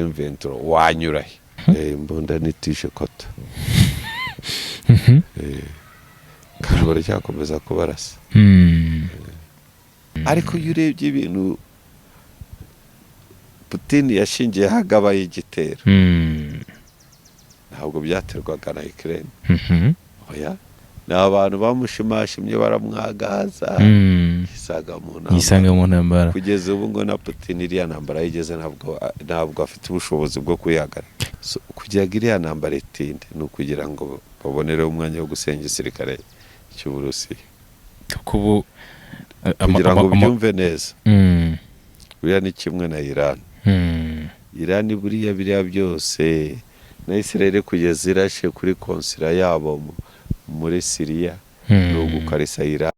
M23 wanyura he? Imbunda ni tige coton. Kandi baracyakomeza kubarasa. Ariko iyo urebye ibintu Putin yashingiyeho agabaye igitero, ntabwo byaterwaga na Ukraine. Oya, ni abantu bamushimashimye, baramwagaza, yisaga mu ntambara. Yisanga mu ntambara. Kugeza ubu ngo na Putin iriya ntambara yigeze, ntabwo afite ubushobozi bwo kuyihagarika. So, kugira ngo iriya ntambara itinde ni ukugira ngo babonereho umwanya wo gusenya igisirikare cy'Uburusiya. Kuko ubu Kugira ngo ubyumve neza, buriya ni kimwe na Iran. Iran buriya biriya byose na Israel kugeza irashe kuri consulat yabo muri Siriya, ni ugukarisa Iran.